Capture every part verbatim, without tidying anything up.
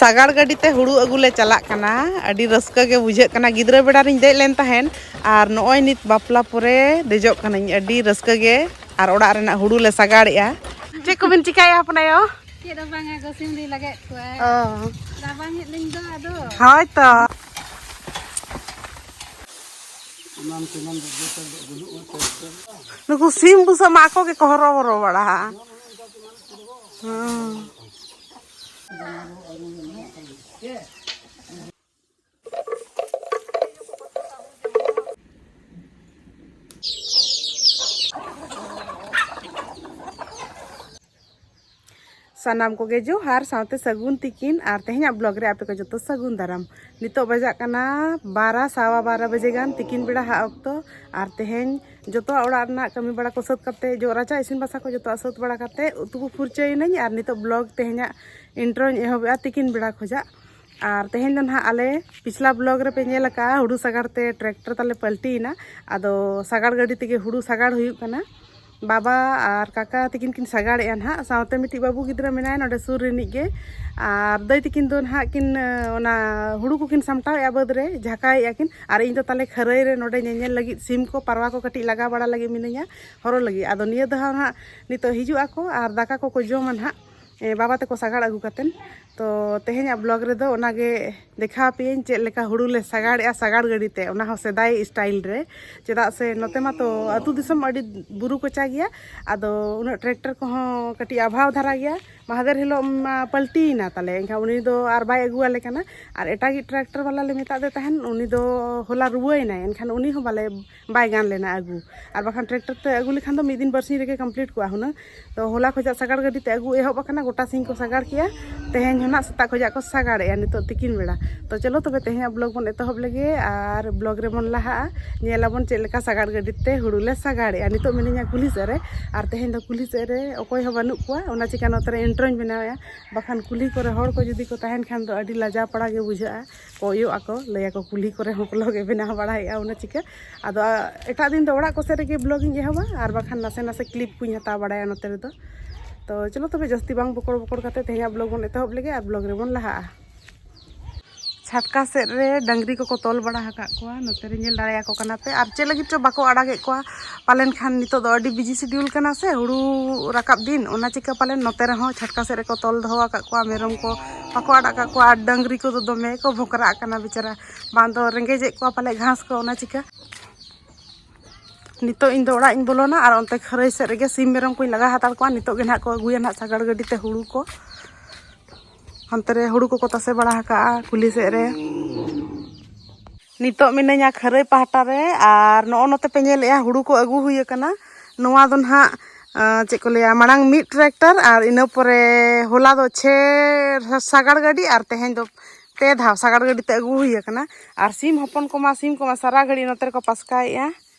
ᱥᱟᱜᱟᱲ ᱜᱟᱹᱰᱤ ᱛᱮ ᱦᱩᱲᱩ ᱟᱹᱜᱩ ᱞᱮ ᱪᱟᱞᱟᱜ ᱠᱟᱱᱟ᱾ ᱟᱹᱰᱤ ᱨᱟᱹᱥᱠᱟᱹ ᱜᱮ ᱵᱩᱡᱷᱟᱹᱜ ᱠᱟᱱᱟ᱾ ᱜᱤᱫᱽᱨᱟᱹ ᱵᱮᱲᱟ ᱨᱤᱧ ᱫᱮᱡ ᱞᱮᱱ ᱛᱟᱦᱮᱸᱱ, ᱟᱨ ᱱᱚᱜᱼᱚᱭ ᱱᱤᱛ ᱵᱟᱯᱞᱟ ᱯᱚᱨᱮ ᱫᱮᱡᱚᱜ ᱠᱟᱹᱱᱟᱹᱧ᱾ ᱟᱹᱰᱤ ᱨᱟᱹᱥᱠᱟᱹ ᱜᱮ᱾ ᱟᱨ ᱚᱲᱟᱜ ᱨᱮᱱᱟᱜ ᱦᱩᱲᱩ ᱞᱮ ᱥᱟᱜᱟᱲᱮᱜᱼᱟ᱾ ᱪᱮᱫ ᱠᱚᱵᱤᱱ ᱪᱤᱠᱟᱹᱭᱟ ᱦᱚᱯᱚᱱ ᱟᱭᱳ? ᱪᱮᱫ ᱦᱚᱸ ᱵᱟᱝᱟ ᱜᱚ, ᱥᱤᱢ ᱞᱤᱧ ᱞᱟᱜᱟᱭᱮᱫ ᱠᱚᱣᱟ᱾ ᱚ᱾ ᱨᱟᱵᱟᱝ ᱮᱫ ᱞᱤᱧ ᱫᱚ ᱟᱫᱚ᱾ ᱦᱳᱭ ᱛᱚ᱾ ᱱᱩᱠᱩ ᱥᱤᱢ ᱵᱩᱥᱟᱹᱜ ᱢᱟ ᱟᱠᱚ ᱜᱮᱠᱚ ᱦᱚᱨᱚᱵᱚᱨᱚ ᱵᱟᱲᱟᱜᱼᱟ᱾ ᱦᱮᱸ᱾ ᱥᱟᱱᱟᱢ ᱠᱚᱜᱮ ᱡᱚᱦᱟᱨ, ᱥᱟᱶᱛᱮ ᱥᱟᱹᱜᱩᱱ ᱛᱤᱠᱤᱱ, ᱟᱨ ᱛᱮᱦᱮᱧᱟᱜ vlog ᱨᱮ ᱟᱯᱮ ᱠᱚ ᱡᱚᱛᱚ ᱥᱟᱹᱜᱩᱱ ᱫᱟᱨᱟᱢ᱾ ᱱᱤᱛᱚᱜ ᱵᱟᱡᱟᱜ ᱠᱟᱱᱟ ᱵᱟᱨᱟ, ᱥᱟᱣᱟ ᱵᱟᱨᱟ ᱵᱟᱡᱮ ᱜᱟᱱ ᱛᱤᱠᱤᱱ ᱵᱮᱲᱟ ᱦᱟᱜ ᱚᱠᱛᱚ᱾ ᱟᱨ ᱛᱮᱦᱮᱧ ᱡᱚᱛᱚᱣᱟᱜ ᱚᱲᱟᱜ ᱨᱮᱱᱟᱜ ᱠᱟᱹᱢᱤ ᱵᱟᱲᱟ ᱠᱚ ᱥᱟᱹᱛ ᱠᱟᱛᱮ, ᱡᱚᱜ ᱨᱟᱪᱟ ᱤᱥᱤᱱ ᱵᱟᱥᱟᱝ ᱠᱚ ᱡᱚᱛᱚᱣᱟᱜ ᱥᱟᱹᱛ ᱵᱟᱲᱟ ᱠᱟᱛᱮ, ᱩᱛᱩ ᱠᱚ ᱯᱷᱩᱨᱪᱟᱹᱭᱮᱱᱟᱹᱧ᱾ ᱟᱨ ᱱᱤᱛᱚᱜ vlog ᱛᱮᱦᱮᱧᱟᱜ introᱧ ᱮᱦᱚᱵᱮᱜᱼᱟ ᱛᱤᱠᱤᱱ ᱵᱮᱲᱟ ᱠᱷᱚᱡᱟᱜ᱾ ᱟᱨ ᱛᱮᱦᱮᱧ ᱫᱚ ᱱᱟᱦᱟᱜ ᱟᱞᱮ ᱯᱤᱪᱷᱞᱟ vlog ᱨᱮᱯᱮ ᱧᱮᱞ ᱟᱠᱟᱫᱼᱟ, ᱦᱩᱲᱩ ᱥᱟᱜᱟᱲ ᱛᱮ tractor ᱛᱟᱞᱮ ᱯᱟᱞᱴᱤᱭᱮᱱᱟ᱾ ᱟᱫᱚ ᱥᱟᱜᱟᱲ ᱜᱟᱹᱰᱤ ᱛᱮᱜᱮ ᱦᱩᱲᱩ ᱥᱟᱜᱟᱲ ᱦᱩᱭᱩᱜ ᱠᱟᱱᱟ᱾ ᱵᱟᱵᱟ ᱟᱨ ᱠᱟᱠᱟ ᱛᱤᱠᱤᱱ ᱠᱤᱱ ᱥᱟᱜᱟᱲᱮᱜᱼᱟ ᱱᱟᱦᱟᱜ, ᱥᱟᱶᱛᱮ ᱢᱤᱫᱴᱤᱡ ᱵᱟᱹᱵᱩ ᱜᱤᱫᱽᱨᱟᱹ ᱢᱮᱱᱟᱭᱟ ᱱᱚᱰᱮ ᱥᱩᱨ ᱨᱤᱱᱤᱡ ᱜᱮ᱾ ᱟᱨ ᱫᱟᱹᱭ ᱛᱤᱠᱤᱱ ᱫᱚ ᱱᱟᱦᱟᱜ ᱠᱤᱱ, ᱚᱱᱟ ᱦᱩᱲᱩ ᱠᱚᱠᱤᱱ ᱥᱟᱢᱴᱟᱣᱮᱜᱼᱟ ᱵᱟᱹᱫᱽ ᱨᱮ, ᱡᱷᱟᱠᱟᱭᱮᱜᱼᱟ ᱠᱤᱱ᱾ ᱟᱨ ᱤᱧ ᱫᱚ ᱛᱟᱞᱮ ᱠᱷᱟᱹᱨᱟᱹᱭ ᱨᱮ ᱱᱚᱰᱮ ᱧᱮᱧᱮᱞ ᱞᱟᱹᱜᱤᱫ ᱥᱤᱢ ᱠᱚ, ᱯᱟᱨᱣᱟ ᱠᱚ ᱠᱟᱹᱴᱤᱡ ᱞᱟᱜᱟ ᱵᱟᱲᱟ ᱞᱟᱹᱜᱤᱫ ᱢᱤᱱᱟᱹᱧᱟ, ᱦᱚᱨᱚ ᱞᱟᱹᱜᱤᱫ᱾ ᱟᱫᱚ ᱱᱤᱭᱟᱹ ᱫᱷᱟᱣ ᱦᱟᱸᱜ ᱱᱤᱛᱚᱜ ᱦᱤᱡᱩᱜ ᱟᱠᱚ ᱟᱨ ᱫᱟᱠᱟ ᱠᱚᱠᱚ ᱡᱚᱢᱟ ᱱᱟᱦᱟᱜ᱾ ᱮ, ᱵᱟᱵᱟ ᱛᱟᱠᱚ ᱥᱟᱜᱟᱲ ᱟᱹᱜᱩ ᱠᱟᱛᱮᱱ᱾ ᱛᱚ ᱛᱮᱦᱮᱧᱟᱜ vlog ᱨᱮᱫᱚ ᱚᱱᱟᱜᱮ ᱫᱮᱠᱷᱟᱣ ᱟᱯᱮᱭᱟᱹᱧ, ᱪᱮᱫ ᱞᱮᱠᱟ ᱦᱩᱲᱩ ᱞᱮ ᱥᱟᱜᱟᱲᱮᱜᱼᱟ ᱥᱟᱜᱟᱲ ᱜᱟᱹᱰᱤ ᱛᱮ, ᱚᱱᱟ ᱦᱚᱸ ᱥᱮᱫᱟᱭ style ᱨᱮ᱾ ᱪᱮᱫᱟᱜ ᱥᱮ ᱱᱚᱛᱮ ᱢᱟᱛᱚ ᱟᱹᱛᱩ ᱫᱤᱥᱚᱢ ᱟᱹᱰᱤ ᱵᱩᱨᱩ ᱠᱚᱪᱟ ᱜᱮᱭᱟ, ᱟᱫᱚ ᱩᱱᱟᱹᱜ tractor ᱠᱚᱦᱚᱸ ᱠᱟᱹᱴᱤᱡ ᱚᱵᱷᱟᱵᱽ ᱫᱷᱟᱨᱟ ᱜᱮᱭᱟ᱾ ᱢᱟᱦᱫᱮᱨ ᱦᱤᱞᱳᱜ ᱢᱟ ᱯᱟᱞᱴᱤᱭᱮᱱᱟ ᱛᱟᱞᱮ, ᱮᱱᱠᱷᱟᱱ ᱩᱱᱤ ᱫᱚ ᱟᱨ ᱵᱟᱭ ᱟᱹᱜᱩᱣᱟᱞᱮ ᱠᱟᱱᱟ᱾ ᱟᱨ ᱮᱴᱟᱜᱤᱡ tractor ᱵᱟᱞᱟ ᱞᱮ ᱢᱮᱛᱟᱫᱮ ᱛᱟᱦᱮᱱ, ᱩᱱᱤ ᱫᱚ ᱦᱚᱞᱟ ᱨᱩᱣᱟᱹᱭᱮᱱᱟᱭ, ᱮᱱᱠᱷᱟᱱ ᱩᱱᱤ ᱦᱚᱸ ᱵᱟᱞᱮ, ᱵᱟᱭ ᱜᱟᱱ ᱞᱮᱱᱟ ᱟᱹᱜᱩ᱾ ᱟᱨ ᱵᱟᱠᱷᱟᱱ tractor ᱛᱮ ᱟᱹᱜᱩ ᱞᱮᱠᱷᱟᱱ ᱫᱚ ᱢᱤᱫ ᱫᱤᱱ ᱵᱟᱨᱥᱤᱧ ᱨᱮᱜᱮ complete ᱠᱚᱜᱼᱟ ᱦᱩᱱᱟᱹᱝ᱾ ᱛᱚ ᱦᱚᱞᱟ ᱠᱷᱚᱡᱟᱜ ᱥᱟᱜᱟᱲ ᱜᱟᱹᱰᱤ ᱛᱮ ᱟᱹᱜᱩ ᱮᱦᱚᱵ ᱟᱠᱟᱱᱟ, ᱜᱚᱴᱟ ᱥᱤᱧ ᱠᱚ ᱥᱟᱜᱟᱲ ᱠᱮᱜᱼᱟ᱾ ᱛᱮᱦᱮᱧ ᱦᱚᱸ ᱱᱟᱜ ᱥᱮᱛᱟᱜ ᱠᱷᱚᱡᱟᱜ ᱠᱚ ᱥᱟᱜᱟᱲᱮᱜᱼᱟ ᱱᱤᱛᱚᱜ ᱛᱤᱠᱤᱱ ᱵᱮᱲᱟ᱾ ᱛᱚ ᱪᱚᱞᱚ ᱛᱚᱵᱮ ᱛᱮᱦᱮᱧᱟᱜ vlog ᱵᱚᱱ ᱮᱛᱚᱦᱚᱵ ᱞᱮᱜᱮ ᱟᱨ vlog ᱨᱮᱵᱚᱱ ᱞᱟᱦᱟᱜᱼᱟ᱾ ᱧᱮᱞ ᱟᱵᱚᱱ ᱪᱮᱫ ᱞᱮᱠᱟ ᱥᱟᱜᱟᱲ ᱜᱟᱹᱰᱤ ᱛᱮ ᱦᱩᱲᱩ ᱞᱮ ᱥᱟᱜᱟᱲᱮᱜᱼᱟ᱾ ᱱᱤᱛᱚᱜ ᱢᱤᱱᱟᱹᱧᱟ ᱠᱩᱞᱦᱤ ᱥᱮᱫ ᱨᱮ, ᱟᱨ ᱛᱮᱦᱮᱧ ᱫᱚ ᱠᱩᱞᱦᱤ ᱥᱮᱫ ᱨᱮ ᱚᱠᱚᱭ ᱦᱚᱸ ᱵᱟᱹᱱᱩᱜ ᱠᱚᱣᱟ, ᱚᱱᱟ ᱪᱤᱠᱟ ᱱᱚᱛᱮ ᱨᱮ introᱧ ᱵᱮᱱᱟᱣᱮᱜᱼᱟ᱾ ᱵᱟᱠᱷᱟᱱ ᱠᱩᱞᱦᱤ ᱠᱚᱨᱮ ᱦᱚᱲ ᱠᱚ ᱡᱩᱫᱤ ᱠᱚ ᱛᱟᱦᱮᱱ ᱠᱷᱟᱱ ᱫᱚ ᱟᱹᱰᱤ ᱞᱟᱡᱟᱣ ᱯᱟᱲᱟ ᱜᱮ ᱵᱩᱡᱷᱟᱹᱜᱼᱟ᱾ ᱠᱚᱭᱚᱜ ᱟᱠᱚ, ᱞᱟᱹᱭᱟᱠᱚ ᱠᱩᱞᱦᱤ ᱠᱚᱨᱮ ᱦᱚᱸ vlog ᱮ ᱵᱮᱱᱟᱣ ᱵᱟᱲᱟᱭᱮᱫᱼᱟ, ᱚᱱᱟ ᱪᱤᱠᱟᱹ᱾ ᱟᱫᱚ, ᱟ, ᱮᱴᱟᱜ ᱫᱤᱱ ᱫᱚ ᱚᱲᱟᱜ ᱠᱚᱥᱮᱫ ᱨᱮᱜᱮ vlog ᱤᱧ ᱮᱦᱚᱵᱟ, ᱟᱨ ᱵᱟᱠᱷᱟᱱ ᱱᱟᱥᱮ ᱱᱟᱥᱮ clip ᱠᱚᱧ ᱦᱟᱛᱟᱣ ᱵᱟᱲᱟᱭᱟ ᱱᱚᱛᱮ ᱨᱮᱫᱚ᱾ ᱛᱚ ᱪᱚᱞᱚ ᱛᱚᱵᱮ, ᱡᱟᱹᱥᱛᱤ ᱵᱟᱝ ᱵᱚᱠᱚᱲ ᱵᱚᱠᱚᱲ ᱠᱟᱛᱮ ᱛᱮᱦᱮᱧᱟᱜ ᱵᱞᱚᱜ ᱵᱚᱱ ᱮᱛᱚᱦᱚᱵ ᱞᱮᱜᱮ ᱟᱨ ᱵᱞᱚᱜ ᱨᱮᱵᱚᱱ ᱞᱟᱦᱟᱜᱼᱟ᱾ ᱪᱷᱟᱴᱠᱟ ᱥᱮᱫ ᱨᱮ ᱰᱟᱹᱝᱨᱤ ᱠᱚᱠᱚ ᱛᱚᱞ ᱵᱟᱲᱟ ᱟᱠᱟᱫ ᱠᱚᱣᱟ, ᱱᱚᱛᱮ ᱨᱮ ᱧᱮᱞ ᱫᱟᱲᱮᱭᱟᱠᱚ ᱠᱟᱱᱟ ᱯᱮ᱾ ᱟᱨ ᱪᱮᱫ ᱞᱟᱹᱜᱤᱫ ᱪᱚ ᱵᱟᱠᱚ ᱟᱲᱟᱜᱮᱫ ᱠᱚᱣᱟ, ᱯᱟᱞᱮᱱ ᱠᱷᱟᱱ ᱱᱤᱛᱚᱜ ᱫᱚ ᱟᱹᱰᱤ ᱵᱤᱡᱤ ᱥᱤᱰᱤᱭᱩᱞ ᱠᱟᱱᱟ ᱥᱮ ᱦᱩᱲᱩ ᱨᱟᱠᱟᱵ ᱫᱤᱱ, ᱚᱱᱟ ᱪᱤᱠᱟ ᱯᱟᱞᱮᱱ ᱱᱚᱛᱮ ᱨᱮᱦᱚᱸ ᱪᱷᱟᱴᱠᱟ ᱥᱮᱫ ᱨᱮᱠᱚ ᱛᱚᱞ ᱫᱚᱦᱚ ᱟᱠᱟᱫ ᱠᱚᱣᱟ᱾ ᱢᱮᱨᱚᱢ ᱠᱚ ᱵᱟᱠᱚ ᱟᱲᱟᱜ ᱠᱟᱜ ᱠᱚᱣᱟ, ᱟᱨ ᱰᱟᱹᱝᱨᱤ ᱠᱚᱫᱚ ᱫᱚᱢᱮ ᱠᱚ ᱵᱷᱚᱸᱠᱨᱟᱜ ᱠᱟᱱᱟ ᱵᱮᱪᱟᱨᱟ, ᱵᱟᱝ ᱫᱚ ᱨᱮᱸᱜᱮᱡᱮᱫ ᱠᱚᱣᱟ ᱯᱟᱞᱮ ᱜᱷᱟᱥ ᱠᱚ, ᱚᱱᱟ ᱪᱤᱠᱟ᱾ ᱱᱤᱛᱚᱜ ᱤᱧ ᱫᱚ ᱚᱲᱟᱜ ᱤᱧ ᱵᱚᱞᱚᱱᱟ ᱟᱨ ᱚᱱᱛᱮ ᱠᱷᱟᱹᱨᱟᱹᱭ ᱥᱮᱫ ᱨᱮᱜᱮ ᱥᱤᱢ ᱢᱮᱨᱚᱢ ᱠᱚᱧ ᱞᱟᱜᱟ ᱦᱟᱛᱟᱲ ᱠᱚᱣᱟ᱾ ᱱᱤᱛᱚᱜ ᱜᱮ ᱱᱟᱦᱟᱜ ᱠᱚ ᱟᱹᱜᱩᱭᱟ ᱱᱟᱦᱟᱜ ᱥᱟᱜᱟᱲ ᱜᱟᱹᱰᱤ ᱛᱮ ᱦᱩᱲᱩ ᱠᱚ᱾ ᱦᱟᱱᱛᱮ ᱨᱮ ᱦᱩᱲᱩ ᱠᱚᱠᱚ ᱛᱟᱥᱮ ᱵᱟᱲᱟ ᱟᱠᱟᱜᱼᱟ ᱠᱩᱞᱦᱤ ᱥᱮᱫ ᱨᱮ᱾ ᱱᱤᱛᱚᱜ ᱢᱤᱱᱟᱹᱧᱟ ᱠᱷᱟᱹᱨᱟᱹᱭ ᱯᱟᱦᱴᱟ ᱨᱮ, ᱟᱨ ᱱᱚᱜᱼᱚ ᱱᱚᱛᱮ ᱯᱮ ᱧᱮᱞᱮᱜᱼᱟ, ᱦᱩᱲᱩ ᱠᱚ ᱟᱹᱜᱩ ᱦᱩᱭ ᱟᱠᱟᱱᱟ᱾ ᱱᱚᱣᱟ ᱫᱚ ᱱᱟᱦᱟᱜ, ᱟᱸ, ᱪᱮᱫ ᱠᱚ ᱞᱟᱹᱭᱟ, ᱢᱟᱲᱟᱝ ᱢᱤᱫ ᱴᱨᱟᱠᱴᱟᱨ ᱟᱨ ᱤᱱᱟᱹ ᱯᱚᱨᱮ ᱦᱚᱞᱟ ᱫᱚ ᱪᱷᱮ ᱥᱟᱜᱟᱲ ᱜᱟᱹᱰᱤ ᱟᱨ ᱛᱮᱦᱮᱧ ᱫᱚ ᱯᱮ ᱫᱷᱟᱣ ᱥᱟᱜᱟᱲ ᱜᱟᱹᱰᱤ ᱛᱮ ᱟᱹᱜᱩ ᱦᱩᱭ ᱟᱠᱟᱱᱟ᱾ ᱟᱨ ᱥᱤᱢ ᱦᱚᱯᱚᱱ ᱠᱚᱢᱟ, ᱥᱤᱢ ᱠᱚᱢᱟ ᱥᱟᱨᱟ ᱜᱷᱟᱹᱲᱤᱡ ᱱᱚᱛᱮ ᱨᱮᱠᱚ ᱯᱟᱥᱠᱟᱭᱮᱜᱼᱟ,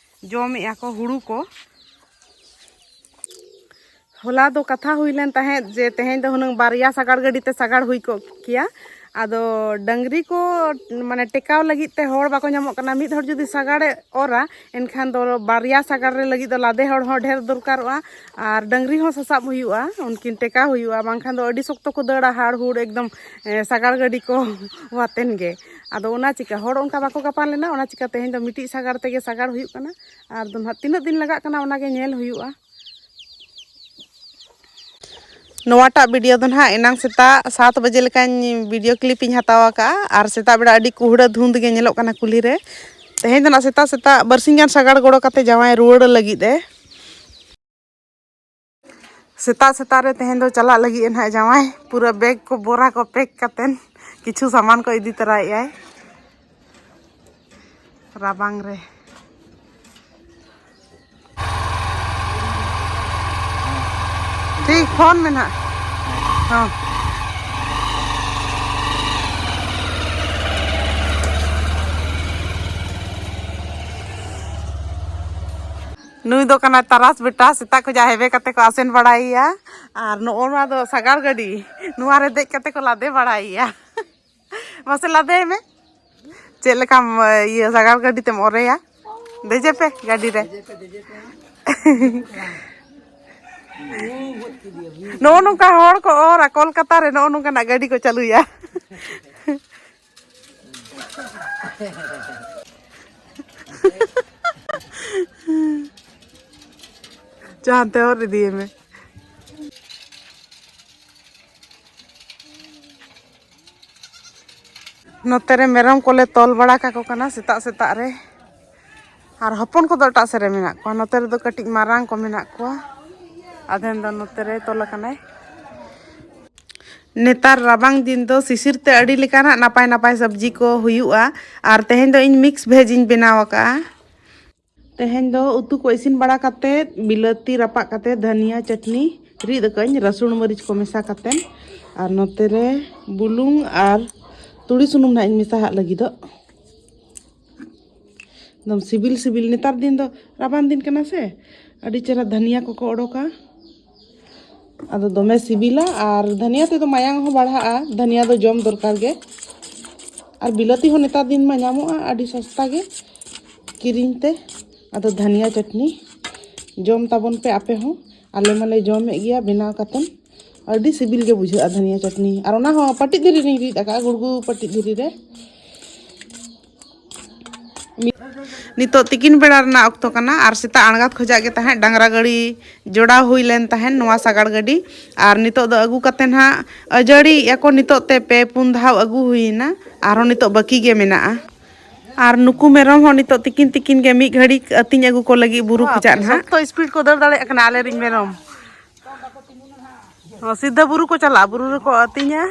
ᱡᱚᱢᱮᱜᱼᱟ ᱠᱚ ᱦᱩᱲᱩ ᱠᱚ᱾ ᱦᱚᱞᱟ ᱫᱚ ᱠᱟᱛᱷᱟ ᱦᱩᱭ ᱞᱮᱱ ᱛᱟᱦᱮᱸᱫ ᱡᱮ ᱛᱮᱦᱮᱧ ᱫᱚ ᱦᱩᱱᱟᱹᱝ ᱵᱟᱨᱭᱟ ᱥᱟᱜᱟᱲ ᱜᱟᱹᱰᱤ ᱛᱮ ᱥᱟᱜᱟᱲ ᱦᱩᱭ ᱠᱚᱜ ᱠᱮᱭᱟ᱾ ᱟᱫᱚ ᱰᱟᱹᱝᱨᱤ ᱠᱚ ᱢᱟᱱᱮ ᱴᱮᱠᱟᱣ ᱞᱟᱹᱜᱤᱫ ᱛᱮ ᱦᱚᱲ ᱵᱟᱠᱚ ᱧᱟᱢᱚᱜ ᱠᱟᱱᱟ᱾ ᱢᱤᱫ ᱦᱚᱲ ᱡᱩᱫᱤ ᱥᱟᱜᱟᱲᱮ ᱚᱨᱟ, ᱮᱱᱠᱷᱟᱱ ᱫᱚ ᱵᱟᱨᱭᱟ ᱥᱟᱜᱟᱲ ᱨᱮ ᱞᱟᱹᱜᱤᱫ ᱫᱚ ᱞᱟᱫᱮ ᱦᱚᱲ ᱦᱚᱸ ᱰᱷᱮᱨ ᱫᱚᱨᱠᱟᱨᱚᱜᱼᱟ, ᱟᱨ ᱰᱟᱹᱝᱨᱤ ᱦᱚᱸ ᱥᱟᱥᱟᱵ ᱦᱩᱭᱩᱜᱼᱟ, ᱩᱱᱠᱤᱱ ᱴᱮᱠᱟᱣ ᱦᱩᱭᱩᱜᱼᱟ, ᱵᱟᱝᱠᱷᱟᱱ ᱫᱚ ᱟᱹᱰᱤ ᱥᱚᱠᱛᱚ ᱠᱚ ᱫᱟᱹᱲᱟ ᱦᱟᱲ ᱦᱩᱲ ᱮᱠᱫᱚᱢ, ᱮ, ᱥᱟᱜᱟᱲ ᱜᱟᱹᱰᱤ ᱠᱚ ᱟᱛᱮᱱ ᱜᱮ᱾ ᱟᱫᱚ ᱚᱱᱟ ᱪᱤᱠᱟ ᱦᱚᱲ ᱚᱱᱠᱟ ᱵᱟᱠᱚ ᱜᱟᱯᱟᱱ ᱞᱮᱱᱟ, ᱚᱱᱟ ᱪᱤᱠᱟ ᱛᱮᱦᱮᱧ ᱫᱚ ᱢᱤᱫᱴᱤᱡ ᱥᱟᱜᱟᱲ ᱛᱮᱜᱮ ᱥᱟᱜᱟᱲ ᱦᱩᱭᱩᱜ ᱠᱟᱱᱟ᱾ ᱟᱨ ᱫᱚ ᱱᱟᱦᱟᱜ ᱛᱤᱱᱟᱹᱜ ᱫᱤᱱ ᱞᱟᱜᱟᱜ ᱠᱟᱱᱟ ᱚᱱᱟ ᱜᱮ ᱧᱮᱞ ᱦᱩᱭᱩᱜᱼᱟ᱾ ᱱᱚᱣᱟᱴᱟᱜ ᱵᱷᱤᱰᱤᱭᱳ ᱫᱚ ᱱᱟᱦᱟᱜ ᱮᱱᱟᱝ ᱥᱮᱛᱟᱜ ᱥᱟᱛ ᱵᱟᱡᱮ ᱞᱮᱠᱟᱧ ᱵᱷᱤᱰᱤᱭᱳ ᱠᱞᱤᱯ ᱤᱧ ᱦᱟᱛᱟᱣ ᱟᱠᱟᱫᱼᱟ, ᱟᱨ ᱥᱮᱛᱟᱜ ᱵᱮᱲᱟ ᱟᱹᱰᱤ ᱠᱩᱦᱲᱟᱹ ᱫᱷᱩᱸᱫᱽ ᱜᱮ ᱧᱮᱞᱚᱜ ᱠᱟᱱᱟ ᱠᱩᱞᱦᱤ ᱨᱮ᱾ ᱛᱮᱦᱮᱧ ᱫᱚ ᱱᱟᱦᱟᱜ ᱥᱮᱛᱟᱜ ᱥᱮᱛᱟᱜ ᱵᱟᱨᱥᱤᱧ ᱜᱟᱱ ᱥᱟᱜᱟᱲ ᱜᱚᱲᱚ ᱠᱟᱛᱮ ᱡᱟᱶᱟᱭ ᱨᱩᱣᱟᱹᱲ ᱞᱟᱹᱜᱤᱫ ᱮ᱾ ᱥᱮᱛᱟᱜ ᱥᱮᱛᱟᱜ ᱨᱮ ᱛᱮᱦᱮᱧ ᱫᱚ ᱪᱟᱞᱟᱜ ᱞᱟᱹᱜᱤᱫ ᱮ ᱱᱟᱦᱟᱜ ᱡᱟᱶᱟᱭ, ᱯᱩᱨᱟᱹ ᱵᱮᱜᱽ ᱠᱚ ᱵᱚᱨᱟ ᱠᱚ ᱯᱮᱠ ᱠᱟᱛᱮᱱ ᱠᱤᱪᱷᱩ ᱥᱟᱢᱟᱱ ᱠᱚ ᱤᱫᱤ ᱛᱚᱨᱟᱭᱮᱫᱼᱟᱭ᱾ ᱨᱟᱵᱟᱝ ᱨᱮ᱾ ᱴᱷᱤᱠ, ᱯᱷᱳᱱ ᱢᱮ ᱱᱟᱦᱟᱜ᱾ ᱦᱚᱸ᱾ ᱱᱩᱭ ᱫᱚ ᱠᱟᱱᱟᱭ ᱛᱟᱨᱟᱥ ᱵᱮᱴᱟ, ᱥᱮᱛᱟᱜ ᱠᱷᱚᱱᱟᱜ ᱦᱮᱵᱮ ᱠᱟᱛᱮ ᱠᱚ ᱟᱥᱮᱱ ᱵᱟᱲᱟᱭᱮᱭᱟ᱾ ᱟᱨ ᱱᱚᱜᱼᱚ ᱱᱚᱣᱟ ᱫᱚ ᱥᱟᱜᱟᱲ ᱜᱟᱹᱰᱤ, ᱱᱚᱣᱟ ᱨᱮ ᱫᱮᱡ ᱠᱟᱛᱮ ᱠᱚ ᱞᱟᱫᱮ ᱵᱟᱲᱟᱭᱮᱭᱟ᱾ ᱢᱟᱥᱮ ᱞᱟᱫᱮᱭ ᱢᱮ, ᱪᱮᱫ ᱞᱮᱠᱟᱢ, ᱤᱭᱟᱹ, ᱥᱟᱜᱟᱲ ᱜᱟᱹᱰᱤ ᱛᱮᱢ ᱚᱨᱮᱭᱟ? ᱫᱮᱡᱮ ᱯᱮ ᱜᱟᱹᱰᱤ ᱨᱮ᱾ ᱱᱚᱜᱼᱚ ᱱᱚᱝᱠᱟ ᱦᱚᱲ ᱠᱚ ᱚᱨᱟ, ᱠᱳᱞᱠᱟᱛᱟ ᱨᱮ ᱱᱚᱜᱼᱚ ᱱᱚᱝᱠᱟᱱᱟᱜ ᱜᱟᱹᱰᱤ ᱠᱚ ᱪᱟᱹᱞᱩᱭᱟ᱾ ᱡᱟᱦᱟᱸ ᱛᱮ ᱚᱨ ᱤᱫᱤᱭᱮ ᱢᱮ᱾ ᱱᱚᱛᱮ ᱨᱮ ᱢᱮᱨᱚᱢ ᱠᱚᱞᱮ ᱛᱚᱞ ᱵᱟᱲᱟ ᱠᱟᱠᱚ ᱠᱟᱱᱟ ᱥᱮᱛᱟᱜ ᱥᱮᱛᱟᱜ ᱨᱮ᱾ ᱟᱨ ᱦᱚᱯᱚᱱ ᱠᱚᱫᱚ ᱮᱴᱟᱜ ᱥᱮᱫ ᱨᱮ ᱢᱮᱱᱟᱜ ᱠᱚᱣᱟ᱾ ᱱᱚᱛᱮ ᱨᱮᱫᱚ ᱠᱟᱹᱴᱤᱡ ᱢᱟᱨᱟᱝ ᱠᱚ ᱢᱮᱱᱟᱜ ᱠᱚᱣᱟ᱾ ᱟᱫᱷᱮᱱ ᱫᱚ ᱱᱚᱛᱮ ᱨᱮ ᱛᱚᱞ ᱟᱠᱟᱱᱟᱭ᱾ ᱱᱮᱛᱟᱨ ᱨᱟᱵᱟᱝ ᱫᱤᱱ ᱫᱚ ᱥᱤᱥᱤᱨ ᱛᱮ ᱟᱹᱰᱤ ᱞᱮᱠᱟᱱᱟᱜ ᱱᱟᱯᱟᱭ ᱱᱟᱯᱟᱭ ᱥᱚᱵᱽᱡᱤ ᱠᱚ ᱦᱩᱭᱩᱜᱼᱟ᱾ ᱟᱨ ᱛᱮᱦᱮᱧ ᱫᱚ ᱤᱧ ᱢᱤᱠᱥ ᱵᱷᱮᱡᱽ ᱤᱧ ᱵᱮᱱᱟᱣ ᱟᱠᱟᱫᱼᱟ᱾ ᱛᱮᱦᱮᱧ ᱫᱚ ᱩᱛᱩ ᱠᱚ ᱤᱥᱤᱱ ᱵᱟᱲᱟ ᱠᱟᱛᱮᱫ, ᱵᱤᱞᱟᱹᱛᱤ ᱨᱟᱯᱟᱜ ᱠᱟᱛᱮᱫ, ᱫᱷᱟᱹᱱᱤᱭᱟᱹ ᱪᱟᱹᱴᱱᱤ ᱨᱤᱫ ᱟᱠᱟᱫᱟᱹᱧ, ᱨᱟᱹᱥᱩᱱ ᱢᱟᱹᱨᱤᱪ ᱠᱚ ᱢᱮᱥᱟ ᱠᱟᱛᱮᱫ᱾ ᱟᱨ ᱱᱚᱛᱮ ᱨᱮ ᱵᱩᱞᱩᱝ ᱟᱨ ᱛᱩᱲᱤ ᱥᱩᱱᱩᱢ ᱱᱟᱦᱟᱜ ᱤᱧ ᱢᱮᱥᱟ ᱦᱟᱜ ᱞᱟᱹᱜᱤᱫᱚᱜ᱾ ᱮᱠᱫᱚᱢ ᱥᱤᱵᱤᱞ ᱥᱤᱵᱤᱞ, ᱱᱮᱛᱟᱨ ᱫᱤᱱ ᱫᱚ ᱨᱟᱵᱟᱝ ᱫᱤᱱ ᱠᱟᱱᱟ ᱥᱮ, ᱟᱹᱰᱤ ᱪᱮᱦᱨᱟ ᱫᱷᱟᱹᱱᱤᱭᱟᱹ ᱠᱚᱠᱚ ᱚᱰᱳᱠᱟ᱾ ᱟᱫᱚ ᱫᱚᱢᱮ ᱥᱤᱵᱤᱞᱟ, ᱟᱨ ᱫᱷᱟᱹᱱᱤᱭᱟᱹ ᱛᱮᱫᱚ ᱢᱟᱭᱟᱝ ᱦᱚᱸ ᱵᱟᱲᱦᱟᱜᱼᱟ᱾ ᱫᱷᱟᱹᱱᱤᱭᱟᱹ ᱫᱚ ᱡᱚᱢ ᱫᱚᱨᱠᱟᱨ ᱜᱮ᱾ ᱟᱨ ᱵᱤᱞᱟᱹᱛᱤ ᱦᱚᱸ ᱱᱮᱛᱟᱨ ᱫᱤᱱ ᱢᱟ ᱧᱟᱢᱚᱜᱼᱟ ᱟᱹᱰᱤ ᱥᱚᱥᱛᱟ ᱜᱮ ᱠᱤᱨᱤᱧ ᱛᱮ᱾ ᱟᱫᱚ ᱫᱷᱟᱹᱱᱤᱭᱟᱹ ᱪᱟᱹᱴᱱᱤ ᱡᱚᱢ ᱛᱟᱵᱚᱱ ᱯᱮ ᱟᱯᱮ ᱦᱚᱸ᱾ ᱟᱞᱮ ᱢᱟᱞᱮ ᱡᱚᱢᱮᱫ ᱜᱮᱭᱟ ᱵᱮᱱᱟᱣ ᱠᱟᱛᱮᱱ᱾ ᱟᱹᱰᱤ ᱥᱤᱵᱤᱞ ᱜᱮ ᱵᱩᱡᱷᱟᱹᱜᱼᱟ ᱫᱷᱟᱹᱱᱤᱭᱟᱹ ᱪᱟᱹᱴᱱᱤ᱾ ᱟᱨ ᱚᱱᱟ ᱦᱚᱸ ᱯᱟᱹᱴᱤ ᱫᱷᱤᱨᱤ ᱨᱤᱧ ᱨᱤᱫ ᱟᱠᱟᱫᱼᱟ, ᱜᱩᱲᱜᱩ ᱯᱟᱹᱴᱤ ᱫᱷᱤᱨᱤ ᱨᱮ᱾ ᱱᱤᱛᱚᱜ ᱛᱤᱠᱤᱱ ᱵᱮᱲᱟ ᱨᱮᱱᱟᱜ ᱚᱠᱛᱚ ᱠᱟᱱᱟ ᱟᱨ ᱥᱮᱛᱟᱜ ᱟᱬᱜᱟᱛ ᱠᱷᱚᱡᱟᱜ ᱜᱮ ᱛᱟᱦᱮᱸᱫ ᱰᱟᱝᱨᱟ ᱜᱟᱹᱲᱤ ᱡᱚᱲᱟᱣ ᱦᱩᱭ ᱞᱮᱱ ᱛᱟᱦᱮᱸᱫ ᱱᱚᱣᱟ ᱥᱟᱜᱟᱲ ᱜᱟᱹᱰᱤ᱾ ᱟᱨ ᱱᱤᱛᱚᱜ ᱫᱚ ᱟᱹᱜᱩ ᱠᱟᱛᱮ ᱱᱟᱦᱟᱜ ᱟᱹᱡᱟᱹᱲᱤᱭᱮᱫᱼᱟ ᱠᱚ᱾ ᱱᱤᱛᱚᱜ ᱛᱮ ᱯᱮ ᱯᱩᱱ ᱫᱷᱟᱣ ᱟᱹᱜᱩ ᱦᱩᱭᱮᱱᱟ, ᱟᱨᱦᱚᱸ ᱱᱤᱛᱚᱜ ᱵᱟᱹᱠᱤ ᱜᱮ ᱢᱮᱱᱟᱜᱼᱟ᱾ ᱟᱨ ᱱᱩᱠᱩ ᱢᱮᱨᱚᱢ ᱦᱚᱸ ᱱᱤᱛᱚᱜ ᱛᱤᱠᱤᱱ ᱛᱤᱠᱤᱱ ᱜᱮ ᱢᱤᱫ ᱜᱷᱟᱹᱲᱤᱡ ᱟᱹᱛᱤᱧ ᱟᱹᱜᱩ ᱠᱚ ᱞᱟᱹᱜᱤᱫ ᱵᱩᱨᱩ ᱠᱷᱚᱡᱟᱜ ᱱᱟᱦᱟᱜ᱾ ᱥᱚᱠᱛᱚ ᱥᱯᱤᱰ ᱠᱚ ᱫᱟᱹᱲ ᱫᱟᱲᱮᱭᱟᱜ ᱠᱟᱱᱟ ᱟᱞᱮᱨᱮᱱ ᱢᱮᱨᱚᱢ᱾ ᱦᱚᱸ, ᱥᱤᱫᱷᱟᱹ ᱵᱩᱨᱩ ᱠᱚ ᱪᱟᱞᱟᱜᱼᱟ, ᱵᱩᱨᱩ ᱨᱮᱠᱚ ᱟᱹᱛᱤᱧᱟ᱾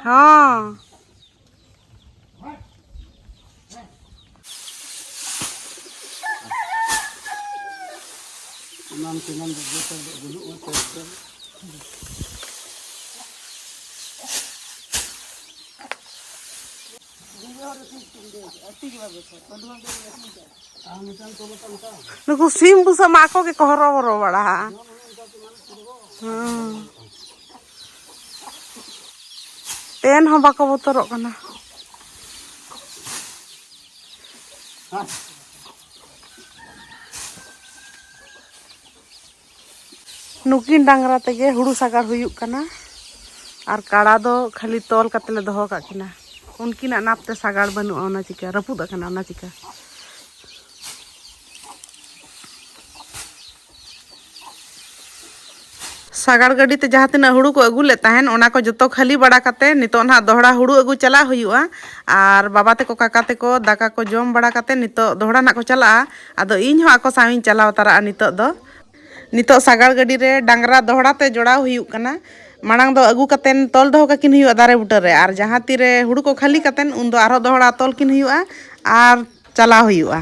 ᱦᱚᱸ᱾ ᱮᱢᱟᱱ ᱛᱮᱢᱟᱱ ᱫᱚ ᱡᱚᱛᱚ ᱫᱚ ᱵᱟᱹᱱᱩᱜᱼᱟ ᱪᱟᱥ ᱫᱚ᱾ ᱱᱩᱠᱩ ᱥᱤᱢ ᱵᱩᱥᱟᱹᱜ ᱢᱟ ᱟᱠᱚ ᱜᱮᱠᱚ ᱦᱚᱨᱚᱵᱚᱨᱚ ᱵᱟᱲᱟᱜᱼᱟ᱾ ᱦᱮᱸ᱾ ᱛᱮᱱ ᱦᱚᱸ ᱵᱟᱠᱚ ᱵᱚᱛᱚᱨᱚᱜ ᱠᱟᱱᱟ᱾ ᱱᱩᱠᱤᱱ ᱰᱟᱝᱨᱟ ᱛᱮᱜᱮ ᱦᱩᱲᱩ ᱥᱟᱜᱟᱲ ᱦᱩᱭᱩᱜ ᱠᱟᱱᱟ᱾ ᱟᱨ ᱠᱟᱲᱟ ᱫᱚ ᱠᱷᱟᱹᱞᱤ ᱛᱚᱞ ᱠᱟᱛᱮ ᱞᱮ ᱫᱚᱦᱚ ᱠᱟᱜ ᱠᱤᱱᱟ᱾ ᱩᱱᱠᱤᱱᱟᱜ ᱱᱟᱯ ᱛᱮ ᱥᱟᱜᱟᱲ ᱵᱟᱹᱱᱩᱜᱼᱟ, ᱚᱱᱟ ᱪᱤᱠᱟ ᱨᱟᱹᱯᱩᱫ ᱟᱠᱟᱱᱟ, ᱚᱱᱟ ᱪᱤᱠᱟ᱾ ᱥᱟᱜᱟᱲ ᱜᱟᱹᱰᱤ ᱛᱮ ᱡᱟᱦᱟᱸ ᱛᱤᱱᱟᱹᱜ ᱦᱩᱲᱩ ᱠᱚ ᱟᱹᱜᱩ ᱞᱮᱫ ᱛᱟᱦᱮᱱ, ᱚᱱᱟ ᱠᱚ ᱡᱚᱛᱚ ᱠᱷᱟᱹᱞᱤ ᱵᱟᱲᱟ ᱠᱟᱛᱮ ᱱᱤᱛᱚᱜ ᱱᱟᱦᱟᱜ ᱫᱚᱦᱲᱟ ᱦᱩᱲᱩ ᱟᱹᱜᱩ ᱪᱟᱞᱟᱜ ᱦᱩᱭᱩᱜᱼᱟ᱾ ᱟᱨ ᱵᱟᱵᱟ ᱛᱟᱠᱚ, ᱠᱟᱠᱟ ᱛᱟᱠᱚ ᱫᱟᱠᱟ ᱠᱚ ᱡᱚᱢ ᱵᱟᱲᱟ ᱠᱟᱛᱮ ᱱᱤᱛᱚᱜ ᱫᱚᱦᱲᱟ ᱱᱟᱦᱟᱜ ᱠᱚ ᱪᱟᱞᱟᱜᱼᱟ᱾ ᱟᱫᱚ ᱤᱧ ᱦᱚᱸ ᱟᱠᱚ ᱥᱟᱶ ᱤᱧ ᱪᱟᱞᱟᱣ ᱛᱟᱨᱟᱜᱼᱟ ᱱᱤᱛᱚᱜ ᱫᱚ᱾ ᱱᱤᱛᱚᱜ ᱥᱟᱜᱟᱲ ᱜᱟᱹᱰᱤ ᱨᱮ ᱰᱟᱝᱨᱟ ᱫᱚᱦᱲᱟ ᱛᱮ ᱡᱚᱲᱟᱣ ᱦᱩᱭᱩᱜ ᱠᱟᱱᱟ᱾ ᱢᱟᱲᱟᱝ ᱫᱚ ᱟᱹᱜᱩ ᱠᱟᱛᱮᱱ ᱛᱚᱞ ᱫᱚᱦᱚ ᱠᱟᱠᱤᱱ ᱦᱩᱭᱩᱜᱼᱟ ᱫᱟᱨᱮ ᱵᱩᱴᱟᱹ ᱨᱮ, ᱟᱨ ᱡᱟᱦᱟᱸ ᱛᱤᱨᱮ ᱦᱩᱲᱩ ᱠᱚ ᱠᱷᱟᱹᱞᱤ ᱠᱟᱛᱮᱱ, ᱩᱱᱫᱚ ᱟᱨᱦᱚᱸ ᱫᱚᱦᱲᱟ ᱛᱚᱞ ᱠᱤᱱ ᱦᱩᱭᱩᱜᱼᱟ ᱟᱨ ᱪᱟᱞᱟᱣ ᱦᱩᱭᱩᱜᱼᱟ᱾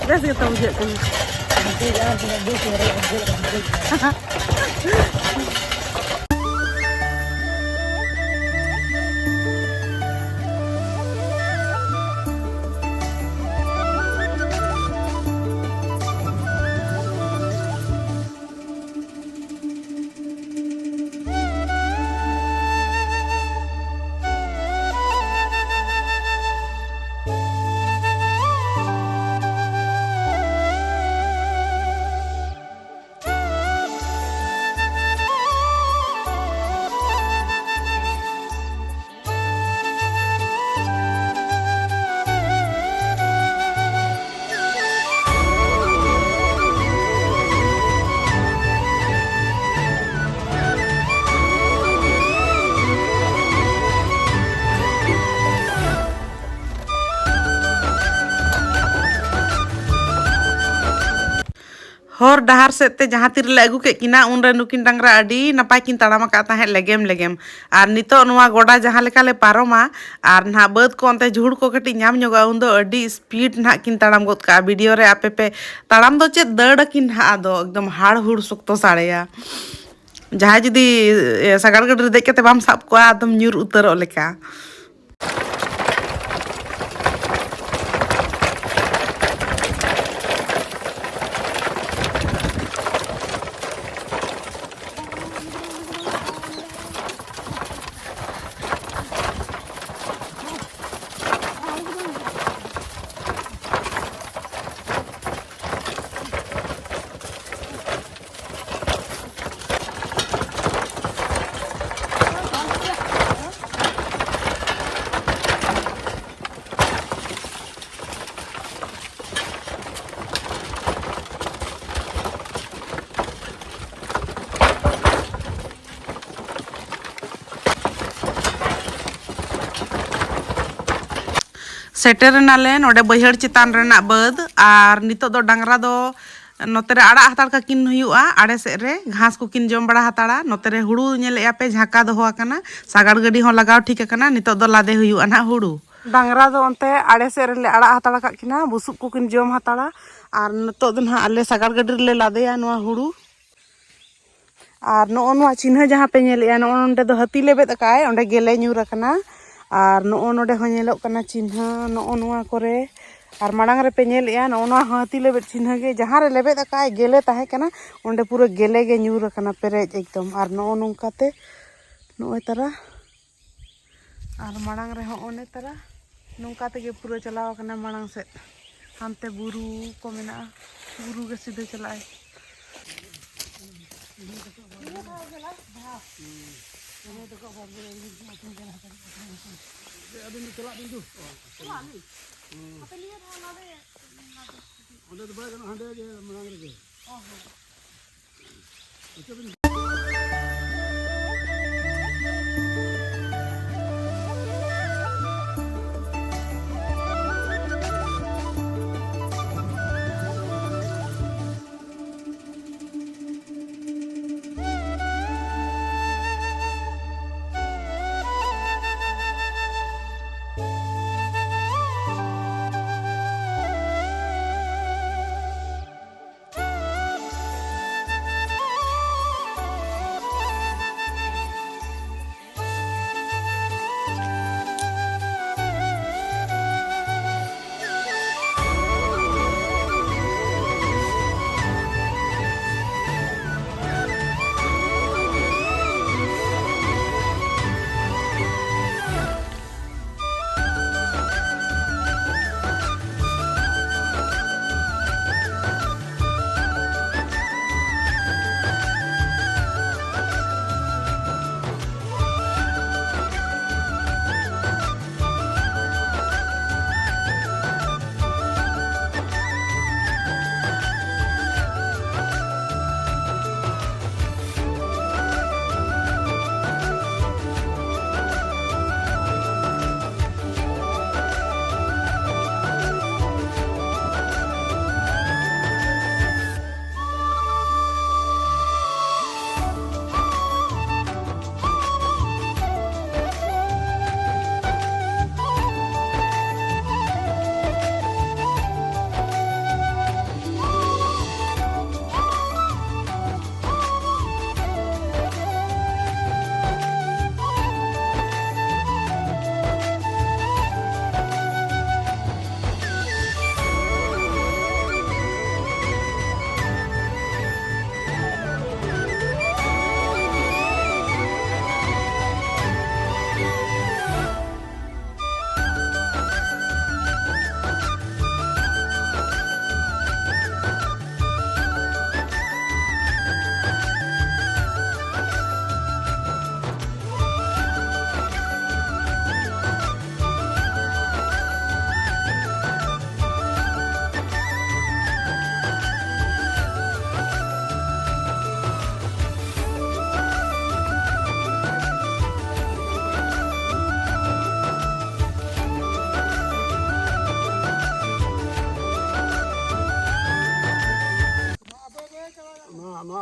ᱵᱮᱥ ᱜᱮᱛᱚ ᱵᱩᱡᱷᱟᱹᱜ ᱠᱟᱱᱟ᱾ ᱦᱚᱨ ᱰᱟᱦᱟᱨ ᱥᱮᱫ ᱛᱮ ᱡᱟᱦᱟᱸ ᱛᱤ ᱨᱮᱞᱮ ᱟᱹᱜᱩ ᱠᱮᱫ ᱠᱤᱱᱟ, ᱩᱱᱨᱮ ᱱᱩᱠᱤᱱ ᱰᱟᱝᱨᱟ ᱟᱹᱰᱤ ᱱᱟᱯᱟᱭ ᱠᱤᱱ ᱛᱟᱲᱟᱢ ᱟᱠᱟᱫ ᱛᱟᱦᱮᱸᱫ, ᱞᱮᱜᱮᱢ ᱞᱮᱜᱮᱢ᱾ ᱟᱨ ᱱᱤᱛᱚᱜ ᱱᱚᱣᱟ ᱜᱚᱰᱟ ᱡᱟᱦᱟᱸ ᱞᱮᱠᱟ ᱞᱮ ᱯᱟᱨᱚᱢᱟ, ᱟᱨ ᱱᱟᱦᱟᱜ ᱵᱟᱹᱫᱽ ᱠᱚ ᱚᱱᱛᱮ ᱡᱷᱩᱲ ᱠᱚ ᱠᱟᱹᱴᱤᱡ ᱧᱟᱢ ᱧᱚᱜᱚᱜᱼᱟ, ᱩᱱᱫᱚ ᱟᱹᱰᱤ ᱥᱯᱤᱰ ᱱᱟᱦᱟᱜ ᱠᱤᱱ ᱛᱟᱲᱟᱢ ᱜᱚᱫ ᱠᱟᱜᱼᱟ᱾ ᱵᱷᱤᱰᱤᱭᱳ ᱨᱮ ᱟᱯᱮ ᱯᱮ ᱛᱟᱲᱟᱢ ᱫᱚ ᱪᱮᱫ ᱫᱟᱹᱲ ᱟᱹᱠᱤᱱ ᱱᱟᱦᱟᱜ, ᱟᱫᱚ ᱮᱠᱫᱚᱢ ᱦᱟᱲ ᱦᱩᱲ ᱥᱚᱠᱛᱚ ᱥᱟᱰᱮᱭᱟ᱾ ᱡᱟᱦᱟᱸᱭ ᱡᱩᱫᱤ, ᱮ, ᱥᱟᱜᱟᱲ ᱜᱟᱹᱰᱤ ᱨᱮ ᱫᱮᱡ ᱠᱟᱛᱮ ᱵᱟᱢ ᱥᱟᱵ ᱠᱚᱣᱟ, ᱟᱫᱚᱢ ᱧᱩᱨ ᱩᱛᱟᱹᱨᱚᱜ ᱞᱮᱠᱟ᱾ ᱥᱮᱴᱮᱨ ᱮᱱᱟᱞᱮ ᱱᱚᱰᱮ ᱵᱟᱹᱭᱦᱟᱹᱲ ᱪᱮᱛᱟᱱ ᱨᱮᱱᱟᱜ ᱵᱟᱹᱫᱽ᱾ ᱟᱨ ᱱᱤᱛᱚᱜ ᱫᱚ ᱰᱟᱝᱨᱟ ᱫᱚ ᱱᱚᱛᱮ ᱨᱮ ᱟᱲᱟᱜ ᱦᱟᱛᱟᱲ ᱠᱟᱠᱤᱱ ᱦᱩᱭᱩᱜᱼᱟ, ᱟᱲᱮ ᱥᱮᱫ ᱨᱮ ᱜᱷᱟᱥ ᱠᱚᱠᱤᱱ ᱡᱚᱢ ᱵᱟᱲᱟ ᱦᱟᱛᱟᱲᱟ᱾ ᱱᱚᱛᱮ ᱨᱮ ᱦᱩᱲᱩ ᱧᱮᱞᱮᱫᱼᱟ ᱯᱮ, ᱡᱷᱟᱸᱠᱟ ᱫᱚᱦᱚ ᱟᱠᱟᱱᱟ, ᱥᱟᱜᱟᱲ ᱜᱟᱹᱰᱤ ᱦᱚᱸ ᱞᱟᱜᱟᱣ ᱴᱷᱤᱠ ᱟᱠᱟᱱᱟ᱾ ᱱᱤᱛᱚᱜ ᱫᱚ ᱞᱟᱫᱮ ᱦᱩᱭᱩᱜᱼᱟ ᱱᱟᱦᱟᱜ ᱦᱩᱲᱩ᱾ ᱰᱟᱝᱨᱟ ᱫᱚ ᱚᱱᱛᱮ ᱟᱲᱮ ᱥᱮᱫ ᱨᱮᱞᱮ ᱟᱲᱟᱜ ᱦᱟᱛᱟᱲ ᱟᱠᱟᱫ ᱠᱤᱱᱟ, ᱵᱩᱥᱩᱵ ᱠᱚᱠᱤᱱ ᱡᱚᱢ ᱦᱟᱛᱟᱲᱟ᱾ ᱟᱨ ᱱᱤᱛᱚᱜ ᱫᱚ ᱱᱟᱦᱟᱜ ᱟᱞᱮ ᱥᱟᱜᱟᱲ ᱜᱟᱹᱰᱤ ᱨᱮᱞᱮ ᱞᱟᱫᱮᱭᱟ ᱱᱚᱣᱟ ᱦᱩᱲᱩ᱾ ᱟᱨ ᱱᱚᱜᱼᱚ ᱱᱚᱣᱟ ᱪᱤᱱᱦᱟᱹ ᱡᱟᱦᱟᱸ ᱯᱮ ᱧᱮᱞᱮᱜᱼᱟ, ᱱᱚᱜᱼᱚ ᱱᱚᱸᱰᱮ ᱫᱚ ᱦᱟᱹᱛᱤ ᱞᱮᱵᱮᱫ ᱟᱠᱟᱫᱼᱟᱭ, ᱚᱸᱰᱮ ᱜᱮᱞᱮ ᱧᱩᱨ ᱟᱠᱟᱱᱟ᱾ ᱟᱨ ᱱᱚᱜᱼᱚ ᱱᱚᱸᱰᱮ ᱦᱚᱸ ᱧᱮᱞᱚᱜ ᱠᱟᱱᱟ ᱪᱤᱱᱦᱟᱹ, ᱱᱚᱜᱼᱚ ᱱᱚᱣᱟ ᱠᱚᱨᱮ᱾ ᱟᱨ ᱢᱟᱲᱟᱝ ᱨᱮᱯᱮ ᱧᱮᱞᱮᱜᱼᱟ, ᱱᱚᱜᱼᱚ ᱱᱚᱣᱟ ᱦᱚᱸ ᱦᱟᱹᱛᱤ ᱞᱮᱵᱮᱫ ᱪᱤᱱᱦᱟᱹ ᱜᱮ, ᱡᱟᱦᱟᱸ ᱨᱮ ᱞᱮᱵᱮᱫ ᱟᱠᱟᱫᱼᱟᱭ, ᱜᱮᱞᱮ ᱛᱟᱦᱮᱸ ᱠᱟᱱᱟ, ᱚᱸᱰᱮ ᱯᱩᱨᱟᱹ ᱜᱮᱞᱮ ᱜᱮ ᱧᱩᱨ ᱟᱠᱟᱱᱟ ᱯᱮᱨᱮᱡ ᱮᱠᱫᱚᱢ᱾ ᱟᱨ ᱱᱚᱜᱼᱚ ᱱᱚᱝᱠᱟᱛᱮ ᱱᱚᱜᱼᱚᱭ ᱛᱟᱨᱟ, ᱟᱨ ᱢᱟᱲᱟᱝ ᱨᱮᱦᱚᱸ ᱚᱱᱮ ᱛᱟᱨᱟ ᱱᱚᱝᱠᱟ ᱛᱮᱜᱮ ᱯᱩᱨᱟᱹ ᱪᱟᱞᱟᱣ ᱟᱠᱟᱱᱟ ᱢᱟᱲᱟᱝ ᱥᱮᱫ᱾ ᱦᱟᱱᱛᱮ ᱵᱩᱨᱩ ᱠᱚ ᱢᱮᱱᱟᱜᱼᱟ, ᱵᱩᱨᱩ ᱜᱮ ᱥᱤᱫᱷᱟᱹ ᱪᱟᱞᱟᱜᱼᱟᱭ᱾ ᱚᱸᱰᱮ ᱫᱚ ᱵᱟᱭ ᱜᱟᱱᱚᱜᱼᱟ, ᱦᱟᱸᱰᱮ ᱜᱮ ᱢᱟᱲᱟᱝ ᱨᱮᱜᱮ᱾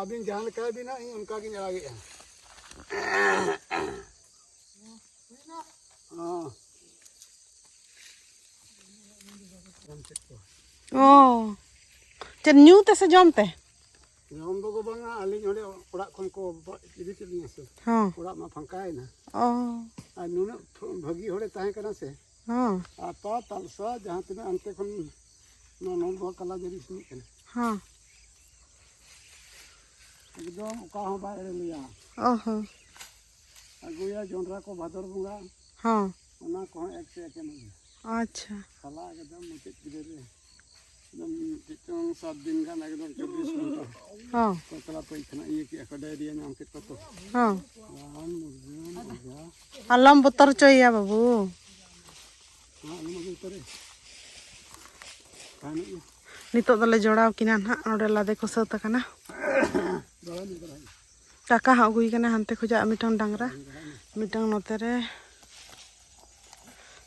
ᱟᱹᱵᱤᱱ ᱡᱟᱦᱟᱸ ᱞᱮᱠᱟ ᱵᱤᱱᱟ, ᱤᱧ ᱚᱱᱠᱟ ᱜᱤᱧ ᱟᱲᱟᱜᱮᱜᱼᱟ᱾ ᱦᱚᱸ᱾ ᱡᱚᱢ ᱪᱮᱫ ᱠᱚ? ᱚ᱾ ᱪᱮᱫ ᱧᱩ ᱛᱮ ᱥᱮ ᱡᱚᱢ ᱛᱮ? ᱡᱚᱢ ᱫᱚ ᱵᱟᱝᱟ, ᱟᱹᱞᱤᱧ ᱚᱸᱰᱮ ᱚᱲᱟᱜ ᱠᱷᱚᱱ ᱠᱚ ᱤᱫᱤ ᱠᱮᱫ ᱞᱤᱧᱟ ᱥᱮ᱾ ᱦᱚᱸ᱾ ᱚᱲᱟᱜ ᱢᱟ ᱯᱷᱟᱸᱠᱟᱭᱮᱱᱟ᱾ ᱚ᱾ ᱟᱨ ᱱᱩᱱᱟᱹᱜ ᱵᱷᱟᱹᱜᱤ ᱦᱚᱲᱮ ᱛᱟᱦᱮᱸ ᱠᱟᱱᱟ ᱥᱮ᱾ ᱦᱚᱸ᱾ ᱟᱨ ᱛᱟ ᱛᱟᱞᱥᱟ ᱡᱟᱦᱟᱸ ᱛᱤᱱᱟᱹᱜ ᱟᱱᱛᱮ ᱠᱷᱚᱱ ᱱᱚᱣᱟ ᱱᱚᱞ ᱫᱚ ᱠᱟᱞᱟ ᱡᱟᱹᱨᱤ ᱥᱮᱱᱚᱜ ᱠᱟᱱᱟ᱾ ᱦᱚᱸ᱾ ᱮᱠᱫᱚᱢ ᱚᱠᱟ ᱦᱚᱸ ᱵᱟᱭ ᱮᱲᱮ ᱞᱮᱭᱟ᱾ ᱚ ᱦᱚᱸ᱾ ᱟᱹᱜᱩᱭᱟ ᱡᱚᱱᱰᱨᱟ ᱠᱚ ᱵᱷᱟᱫᱚᱨ ᱵᱚᱸᱜᱟ᱾ ᱦᱚᱸ᱾ ᱚᱱᱟ ᱠᱚᱦᱚᱸ ᱮᱠ ᱥᱮ ᱮᱠ ᱮᱢ ᱟᱹᱜᱩᱭᱟ᱾ ᱟᱪᱪᱷᱟ᱾ ᱥᱟᱞᱟ ᱮᱠᱫᱚᱢ ᱢᱩᱪᱟᱹᱫ ᱜᱤᱫᱽᱨᱟᱹ ᱨᱮ᱾ ᱮᱠᱫᱚᱢ ᱪᱮᱫ ᱪᱚᱝ ᱥᱟᱛ ᱫᱤᱱ ᱜᱟᱱ ᱮᱠᱫᱚᱢ ᱪᱚᱵᱵᱤᱥ ᱜᱷᱚᱱᱴᱟ᱾ ᱦᱚᱸ᱾ ᱯᱟᱛᱞᱟ ᱯᱟᱭᱠᱷᱟᱱᱟ ᱤᱭᱟᱹ ᱠᱮᱜᱼᱟ ᱠᱚ, ᱰᱟᱭᱨᱤᱭᱟ ᱧᱟᱢ ᱠᱮᱫ ᱠᱚ ᱛᱚ᱾ ᱦᱚᱸ᱾ ᱨᱟᱱ ᱢᱩᱨᱜᱟᱹᱱ ᱚᱡᱷᱟ᱾ ᱟᱞᱚᱢ ᱵᱚᱛᱚᱨ ᱦᱚᱪᱚᱭᱮᱭᱟ ᱵᱟᱹᱵᱩ᱾ ᱦᱮᱸ, ᱟᱞᱚᱢ ᱟᱹᱜᱩ ᱩᱛᱟᱹᱨᱮ᱾ ᱛᱟᱦᱮᱱᱚᱜ ᱢᱮ᱾ ᱱᱤᱛᱚᱜ ᱫᱚᱞᱮ ᱡᱚᱲᱟᱣ ᱠᱤᱱᱟ ᱱᱟᱦᱟᱜ, ᱱᱚᱰᱮ ᱞᱟᱫᱮ ᱠᱚ ᱥᱟᱹᱛ ᱟᱠᱟᱱᱟ᱾ ᱫᱚᱦᱲᱟᱭ ᱢᱮ, ᱫᱚᱦᱲᱟᱭ ᱢᱮ᱾ ᱴᱟᱠᱟ ᱦᱚᱸ ᱟᱹᱜᱩᱭ ᱠᱟᱱᱟ ᱦᱟᱱᱛᱮ ᱠᱷᱚᱡᱟᱜ, ᱢᱤᱫᱴᱟᱝ ᱰᱟᱝᱨᱟ, ᱢᱤᱫᱴᱟᱝ ᱱᱚᱛᱮ ᱨᱮ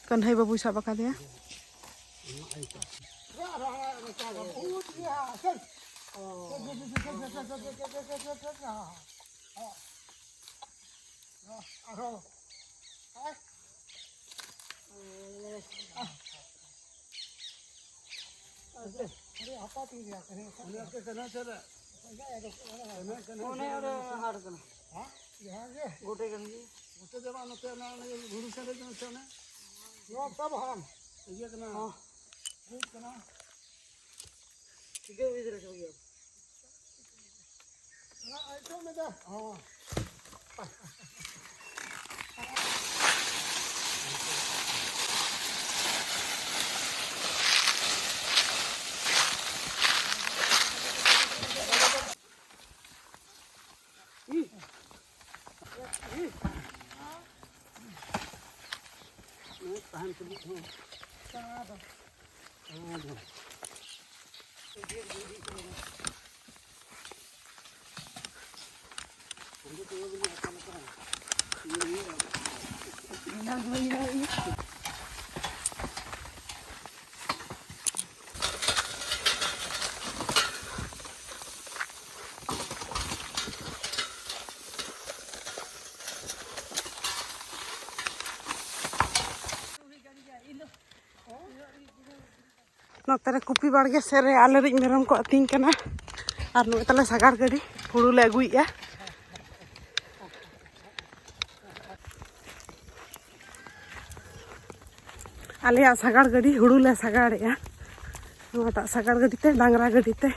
ᱠᱟᱹᱱᱦᱟᱹᱭ ᱵᱟᱹᱵᱩᱭ ᱥᱟᱵ ᱟᱠᱟᱫᱮᱭᱟ᱾ ᱚᱱᱮ ᱚᱸᱰᱮ ᱦᱟᱴ ᱠᱟᱱᱟ᱾ ᱦᱮᱸ? ᱡᱚᱦᱟᱨ ᱜᱮ᱾ ᱜᱚᱴᱮ ᱠᱟᱱ ᱜᱮ᱾ ᱜᱚᱴᱮ ᱫᱚ ᱵᱟᱝ, ᱱᱚᱛᱮ ᱚᱱᱟ, ᱚᱱᱟ ᱜᱷᱩᱲᱩ ᱥᱟᱰᱮ ᱠᱟᱱᱟ ᱥᱮ ᱚᱱᱮ? ᱱᱚᱣᱟ ᱚᱠᱟ ᱵᱟᱦᱟᱱ? ᱤᱭᱟᱹ ᱠᱟᱱᱟ᱾ ᱦᱚᱸ᱾ ᱵᱩᱡᱽ ᱠᱟᱱᱟ᱾ ᱴᱷᱤᱠᱟᱹ ᱵᱩᱡᱽ ᱫᱟᱲᱮ ᱠᱟᱱ ᱜᱮᱭᱟ᱾ ᱚᱱᱟ ᱟᱭᱴᱮᱢ ᱢᱮᱫᱟ᱾ ᱦᱚᱸ᱾ ᱛᱟᱦᱮᱱ ᱛᱩᱞᱩᱡ ᱦᱚᱸ᱾ ᱱᱚᱛᱮ ᱨᱮ ᱠᱩᱯᱤ ᱵᱟᱲᱜᱮ ᱥᱮᱫ ᱨᱮ ᱟᱞᱮ ᱨᱤᱡ ᱢᱮᱨᱚᱢ ᱠᱚ ᱟᱹᱛᱤᱧ ᱠᱟᱱᱟ᱾ ᱟᱨ ᱱᱚᱜᱼᱚᱭ ᱛᱟᱞᱮ ᱥᱟᱜᱟᱲ ᱜᱟᱹᱰᱤ, ᱦᱩᱲᱩ ᱞᱮ ᱟᱹᱜᱩᱭᱮᱫᱼᱟ᱾ ᱟᱞᱮᱭᱟᱜ ᱥᱟᱜᱟᱲ ᱜᱟᱹᱰᱤ, ᱦᱩᱲᱩ ᱞᱮ ᱥᱟᱜᱟᱲᱮᱜᱼᱟ᱾ ᱱᱚᱣᱟᱴᱟᱜ ᱥᱟᱜᱟᱲ ᱜᱟᱹᱰᱤ ᱛᱮ, ᱰᱟᱝᱨᱟ ᱜᱟᱹᱰᱤ ᱛᱮ᱾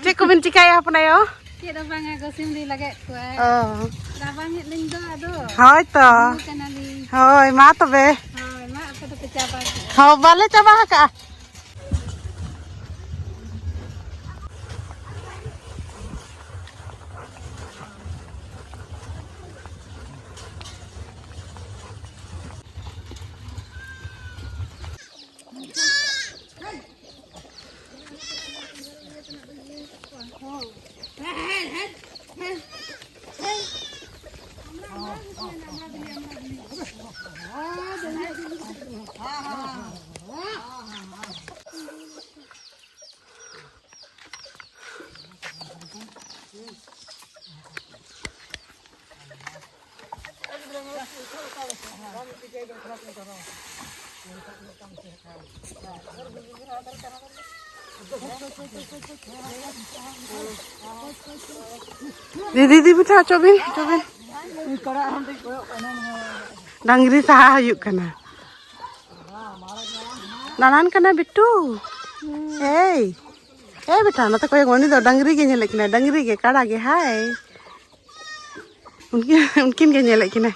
ᱪᱮᱫ ᱠᱚᱵᱤᱱ ᱪᱤᱠᱟᱹᱭᱟ, ᱦᱚᱯᱚᱱ ᱟᱭᱳ? ᱪᱮᱫ ᱦᱚᱸ ᱵᱟᱝᱟ ᱜᱚ, ᱥᱤᱢ ᱞᱤᱧ ᱞᱟᱜᱟᱭᱮᱫ ᱠᱚᱣᱟ᱾ ᱚ᱾ ᱨᱟᱵᱟᱝ ᱮᱫ ᱞᱤᱧ ᱫᱚ ᱟᱫᱚ᱾ ᱦᱳᱭ ᱛᱚ᱾ ᱨᱩᱣᱟᱹ ᱠᱟᱱᱟᱞᱤᱧ᱾ ᱦᱳᱭ, ᱢᱟ ᱛᱚᱵᱮ᱾ ᱦᱳᱭ, ᱢᱟ ᱟᱯᱮ ᱫᱚᱯᱮ ᱪᱟᱵᱟ ᱠᱮᱫᱟ᱾ ᱦᱳᱭ, ᱵᱟᱞᱮ ᱪᱟᱵᱟ ᱟᱠᱟᱜᱼᱟ᱾ ᱫᱤᱫᱤ, ᱫᱤᱫᱤ, ᱢᱤᱫᱴᱷᱮᱱ ᱚᱪᱚᱜ ᱵᱤᱱ, ᱚᱪᱚᱜ ᱵᱤᱱ᱾ ᱰᱟᱝᱨᱤ ᱥᱟᱦᱟ ᱦᱩᱭᱩᱜ ᱠᱟᱱᱟ᱾ ᱫᱟᱬᱟᱱ ᱠᱟᱱᱟ ᱵᱤᱴᱩ᱾ ᱮᱭ, ᱮᱭ ᱵᱮᱴᱟ, ᱱᱚᱛᱮ ᱠᱚᱭᱚᱜ ᱢᱮ, ᱩᱱᱤ ᱫᱚ ᱰᱟᱝᱨᱤ ᱜᱮ ᱧᱮᱞᱮᱫ ᱠᱤᱱᱟᱭ, ᱰᱟᱝᱨᱤ ᱜᱮ, ᱠᱟᱲᱟ ᱜᱮ, ᱦᱟᱭ᱾ ᱩᱱᱠᱤᱱ, ᱩᱱᱠᱤᱱ ᱜᱮ ᱧᱮᱞᱮᱫ ᱠᱤᱱᱟᱭ᱾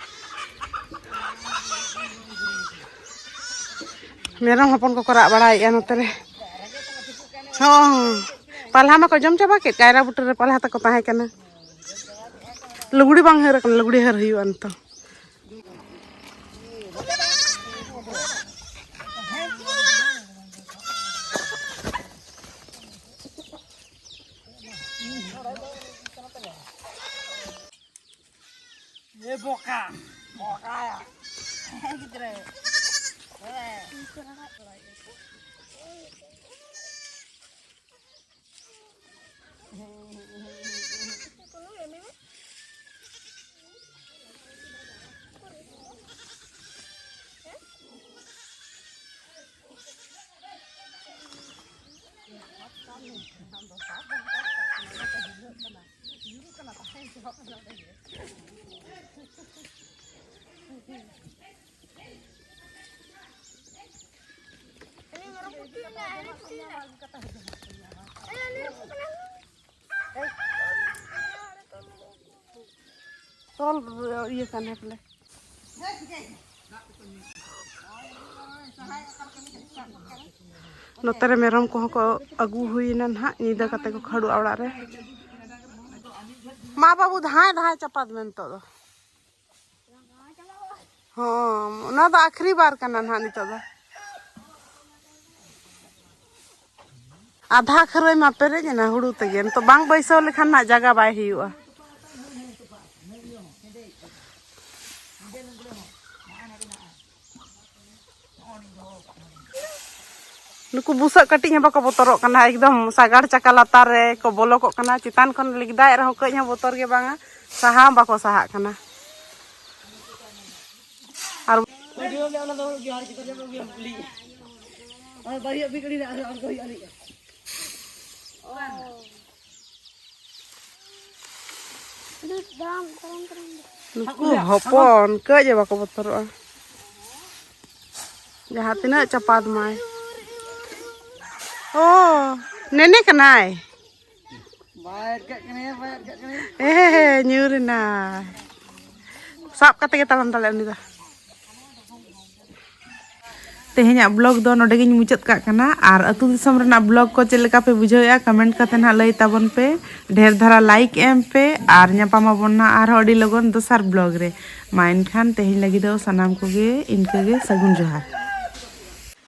ᱢᱮᱨᱚᱢ ᱦᱚᱯᱚᱱ ᱠᱚᱠᱚ ᱨᱟᱜ ᱵᱟᱲᱟᱭᱮᱫᱼᱟ ᱱᱚᱛᱮ ᱨᱮ᱾ ᱦᱚᱸ, ᱯᱟᱞᱦᱟ ᱢᱟᱠᱚ ᱡᱚᱢ ᱪᱟᱵᱟ ᱠᱮᱫ, ᱠᱟᱭᱨᱟ ᱵᱩᱴᱟᱹ ᱨᱮ ᱯᱟᱞᱦᱟ ᱛᱟᱠᱚ ᱛᱟᱦᱮᱸ ᱠᱟᱱᱟ᱾ ᱞᱩᱜᱽᱲᱤ ᱵᱟᱝ ᱦᱟᱹᱨ ᱟᱠᱟᱱᱟ, ᱞᱩᱜᱽᱲᱤ ᱦᱟᱹᱨ ᱦᱩᱭᱩᱜᱼᱟ ᱱᱤᱛᱚᱜ᱾ ᱮ ᱵᱚᱠᱟ, ᱵᱚᱠᱟᱭᱟ᱾ ᱦᱮᱸ, ᱜᱤᱫᱽᱨᱟᱹ᱾ ᱦᱮᱸ᱾ ᱛᱚᱞ ᱤᱭᱟᱹ ᱠᱟᱱᱟ ᱵᱚᱞᱮ᱾ ᱱᱚᱛᱮ ᱨᱮ ᱢᱮᱨᱚᱢ ᱠᱚᱦᱚᱸ ᱠᱚ ᱟᱹᱜᱩ ᱦᱩᱭᱮᱱᱟ ᱱᱟᱦᱟᱜ, ᱧᱤᱫᱟᱹ ᱠᱟᱛᱮ ᱠᱚ ᱠᱷᱟᱹᱲᱩᱜᱼᱟ ᱚᱲᱟᱜ ᱨᱮ᱾ ᱢᱟ ᱵᱟᱹᱵᱩ, ᱫᱷᱟᱸᱭ ᱫᱷᱟᱸᱭ ᱪᱟᱯᱟᱫ ᱢᱮ ᱱᱤᱛᱚᱜ ᱫᱚ᱾ ᱦᱚᱸ, ᱚᱱᱟ ᱫᱚ ᱟᱠᱷᱨᱤ ᱵᱟᱨ ᱠᱟᱱᱟ ᱱᱟᱦᱟᱜ ᱱᱤᱛᱚᱜ ᱫᱚ᱾ ᱟᱫᱷᱟ ᱠᱷᱟᱹᱨᱟᱹᱭ ᱢᱟ ᱯᱮᱨᱮᱡ ᱮᱱᱟ ᱦᱩᱲᱩ ᱛᱮᱜᱮ, ᱱᱤᱛᱚᱜ ᱵᱟᱝ ᱵᱟᱹᱭᱥᱟᱹᱣ ᱞᱮᱠᱷᱟᱱ ᱱᱟᱦᱟᱜ ᱡᱟᱭᱜᱟ ᱵᱟᱭ ᱦᱩᱭᱩᱜᱼᱟ᱾ ᱱᱩᱠᱩ ᱵᱩᱥᱟᱹᱜ ᱠᱟᱹᱴᱤᱡ ᱦᱚᱸ ᱵᱟᱠᱚ ᱵᱚᱛᱚᱨᱚᱜ ᱠᱟᱱᱟ, ᱮᱠᱫᱚᱢ ᱥᱟᱜᱟᱲ ᱪᱟᱠᱟ ᱞᱟᱛᱟᱨ ᱨᱮᱠᱚ ᱵᱚᱞᱚ ᱠᱚᱜ ᱠᱟᱱᱟ᱾ ᱪᱮᱛᱟᱱ ᱠᱷᱚᱱ ᱞᱮᱜᱫᱟᱭᱮᱫ ᱨᱮᱦᱚᱸ ᱠᱟᱹᱡ ᱦᱚᱸ ᱵᱚᱛᱚᱨ ᱜᱮ ᱵᱟᱝᱟ, ᱥᱟᱦᱟ ᱦᱚᱸ ᱵᱟᱠᱚ ᱥᱟᱦᱟᱜ ᱠᱟᱱᱟ᱾ ᱟᱨ ᱱᱩᱠᱩ ᱦᱚᱯᱚᱱ ᱠᱟᱹᱡ ᱦᱚᱸ ᱵᱟᱠᱚ ᱵᱚᱛᱚᱨᱚᱜᱼᱟ᱾ ᱡᱟᱦᱟᱸ ᱛᱤᱱᱟᱹᱜ ᱪᱟᱯᱟᱫ ᱢᱟᱭ᱾ ᱳ, ᱱᱮᱱᱮ ᱠᱟᱱᱟᱭ᱾ ᱵᱟᱭ ᱟᱴᱠᱟᱜ ᱠᱟᱱᱟᱭᱟ, ᱵᱟᱭ ᱟᱴᱠᱟᱜ ᱠᱟᱱᱟᱭᱟ᱾ ᱦᱮᱸ, ᱦᱮᱸ, ᱦᱮᱸ, ᱧᱩᱨ ᱮᱱᱟᱭ᱾ ᱥᱟᱵ ᱠᱟᱛᱮ ᱜᱮ ᱛᱟᱲᱟᱢ ᱫᱟᱲᱮᱭᱟᱜᱼᱟ ᱩᱱᱤ ᱫᱚ᱾ ᱛᱮᱦᱮᱧᱟᱜ ᱵᱞᱚᱜ ᱫᱚ ᱱᱚᱰᱮ ᱜᱤᱧ ᱢᱩᱪᱟᱹᱫ ᱠᱟᱜ ᱠᱟᱱᱟ᱾ ᱟᱨ ᱟᱹᱛᱩ ᱫᱤᱥᱚᱢ ᱨᱮᱱᱟᱜ ᱵᱞᱚᱜ ᱠᱚ ᱪᱮᱫ ᱞᱮᱠᱟ ᱯᱮ ᱵᱩᱡᱷᱟᱹᱣᱮᱫᱼᱟ, ᱠᱚᱢᱮᱱᱴ ᱠᱟᱛᱮ ᱱᱟᱦᱟᱜ ᱞᱟᱹᱭ ᱛᱟᱵᱚᱱ ᱯᱮ᱾ ᱰᱷᱮᱨ ᱫᱷᱟᱨᱟ ᱞᱟᱭᱤᱠ ᱮᱢ ᱯᱮ ᱟᱨ ᱧᱟᱯᱟᱢ ᱟᱵᱚᱱ ᱱᱟᱦᱟᱜ ᱟᱨᱦᱚᱸ ᱟᱹᱰᱤ ᱞᱚᱜᱚᱱ ᱫᱚᱥᱟᱨ ᱵᱞᱚᱜ ᱨᱮ᱾ ᱢᱟ ᱮᱱᱠᱷᱟᱱ ᱛᱮᱦᱮᱧ ᱞᱟᱹᱜᱤᱫ ᱫᱚ ᱥᱟᱱᱟᱢ ᱠᱚᱜᱮ ᱤᱱᱠᱟᱹ ᱜᱮ, ᱥᱟᱹᱜᱩᱱ ᱡᱚᱦᱟᱨ᱾